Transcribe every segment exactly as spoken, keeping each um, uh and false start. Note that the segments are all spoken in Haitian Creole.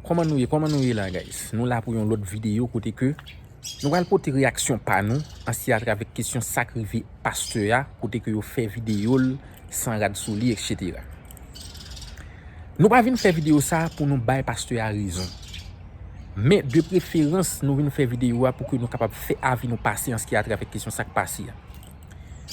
Kòman nou ye? Kòman nou ye la, guys? Nou la pou yon lòt videyo kote ke nou pral pote reyaksyon pa nou ansanm avèk kesyon sa k rive pastè a, kote ke yo fè videyo l san rad sou li, etsetera. Nou pa vin fè videyo sa pou nou bay pastè a rezon. Men de preferans, nou vin fè videyo a pou ke nou kapab fè avi nou pase ansanm avèk kesyon sa k pase a.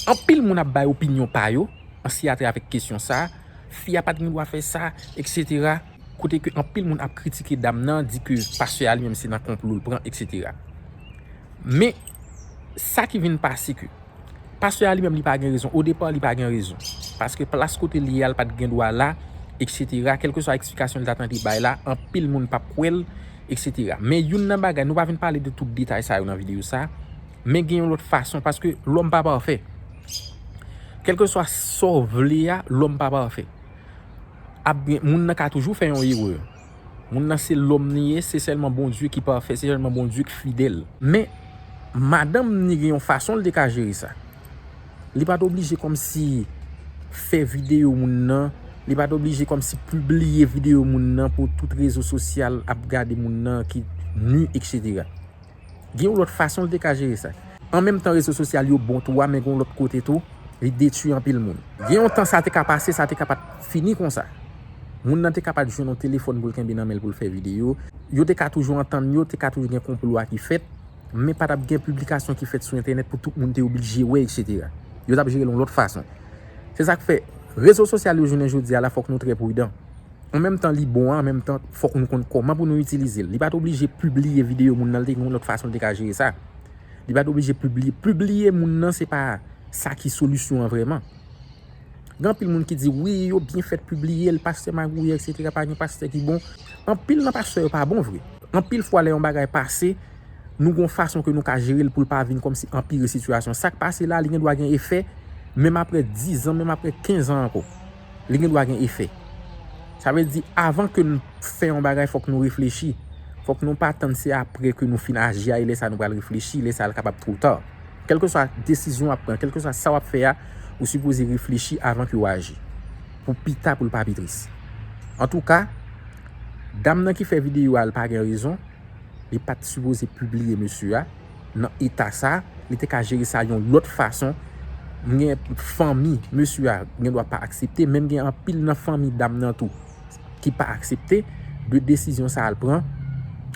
Anpil moun ap bay opinyon pa yo ansanm avèk kesyon sa, fi a pa t gen dwa fè sa, etsetera. Kote ke anpil moun ap kritike dam nan, di ke pastè a li menm se nan konplo l pran, etsetera. Men, sa ki vin pase ke pastè a li menm li pa gen rezon. O depa, li pa gen rezon. Paske plas kote li ye a, l pa t gen dwa la, etsetera. Kèlkeswa eksplikasyon li ta tande bay la, anpil moun p ap kwè l, etsetera. Men youn nan bagay, nou pa vin pale de tout detay sa yo nan videyo sa, men gen yon lòt fason, paske lòm pa pafè. Kèlkeswa sa w vle a, lòm pa pafè. Ap gen, moun nan ka toujou fè yon erè. Moun nan se lòm li ye, se sèlman Bondye ki pafè, se sèlman Bondye ki fidèl. Men, madanm ni gen yon fason l te ka jere sa. Li pa t oblije kòmsi fè videyo moun nan, li pa t oblije kòmsi pibliye videyo moun nan pou tout rezo sosyal ap gade moun nan ki ni, etsetera. Gen yon lòt fason l te ka jere sa. An menm tan, rezo sosyal yo bon tou a, men gen yon lòt kote tou, li detwi anpil moun. Gen yon tan sa te ka pase, sa te ka pa t fini konsa. Moun nan te ka pa t jwenn yon telefòn pou l kenbe nan men l pou l fè videyo. Yo te ka toujou antann yo, te ka toujou gen konplo a ki fèt, men pa t ap gen piblikasyon ki fèt sou entènèt pou tout moun te oblije wè, etsetera. Yo t ap jere l yon lòt fason. Se sa k fè, rezo sosyal yo jounen jodi a la, fòk nou trè pridan. An menm tan, li bon, an menm tan, fòk nou konn kòman pou nou itilize l. Li pa t oblije pibliye videyo moun nan, li te gen yon lòt fason li te ka jere sa. Li pa t oblije pibliye. Pibliye moun nan, se pa sa ki solisyon an vrèman. Gen anpil moun ki di, wi, yo byen fèt pibliye l, pastè magouye, etsetera, pa gen pastè ki bon. Anpil nan pastè yo pa bon vre. Anpil fwa, lè yon bagay pase, nou gon fason ke nou ka jere l pou l pa vin kòmsi anpire sitiyasyon. Sa k pase la, li gen dwa gen efè, menm apre diz an, menm apre kenz an ankò. Li gen dwa gen efè. Sa vle di, avan ke n fè yon bagay, fòk nou reflechi. Fòk nou pa tann se apre ke nou fin aji a, e lè sa nou pral reflechi, lè sa l kapab twò ta. Kèlkeswa desizyon w ap pran, kèlkeswa sa w ap fè a, ou sipoze reflechi avan ke w aji. Pou pita, pou l pa pi tris. Antouka, dam nan ki fè videyo a, l pa gen rezon. Li pa t sipoze pibliye mesye a nan eta sa. Li te ka jere sa yon lòt fason. Gen fanmi mesye a gen dwa pa aksepte, menm gen anpil nan fanmi dam nan tou ki pa aksepte de desizyon sa a l pran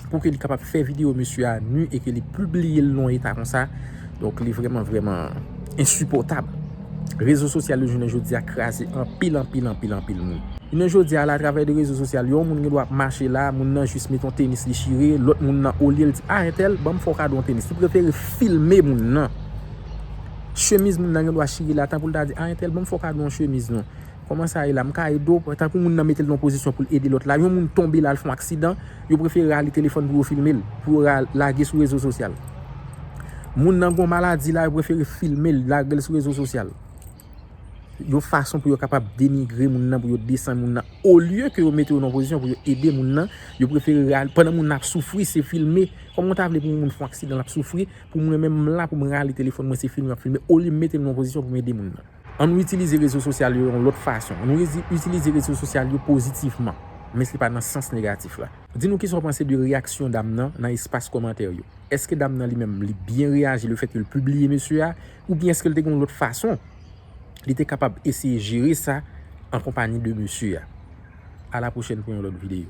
pou ke li kapab fè videyo mesye a ni e ke li pibliye l nan yon eta konsa. Donk, li vrèman, vrèman ensipòtab. Rezo sosyal yo jounen jodi a kraze anpil, anpil, anpil, anpil moun. Jounen jodi a la, atravè de rezo sosyal, yon moun gen dwa ap mache la, moun nan jis met yon tenis li chire, lòt moun nan olye l di, a entèl, ban m fè w kado yon tenis. Li prefere filme moun nan. Chemiz moun nan gen dwa chire la, tan pou l ta di, a entèl, ban m fè w kado yon chemiz non. Kòman sa ye la? M ka ede w? Tankou moun nan mete l nan pozisyon pou l ede lòt la. Yon moun tonbe la, l fè yon aksidan, yo prefere rale telefòn pou yo filme l, pou yo ra-, lage sou rezo sosyal. Moun nan gon maladi la, yo prefere filme l, lage l sou rezo sosyal. Yon fason pou yo kapab denigre moun nan, pou yo desann moun nan. Olye ke yo mete yo nan pozisyon pou yo ede moun nan, yo prefere rale, pandan moun nan ap soufri, se filme. Kòman w ta vle pou yon moun fè yon aksidan, l ap soufri, pou mwen menm m la, pou mwen rale telefòn mwen, se filme m ap filme, olye m mete m nan pozisyon pou m ede moun nan. Ann nou itilize rezo sosyal yo yon lòt fason. Ann nou rezi-, itilize rezo sosyal yo pozitivman, men se pa nan sans negatif la. Di nou kisa w panse de reyaksyon dam nan nan espas kòmantè yo. Èske dam nan li menm, li byen reyaji lefètke l pibliye mesye a, oubyen èske l te gen yon lòt fason li te kapab eseye jere sa an konpanyi de mesye a? A la pwochèn pou yon lòt videyo.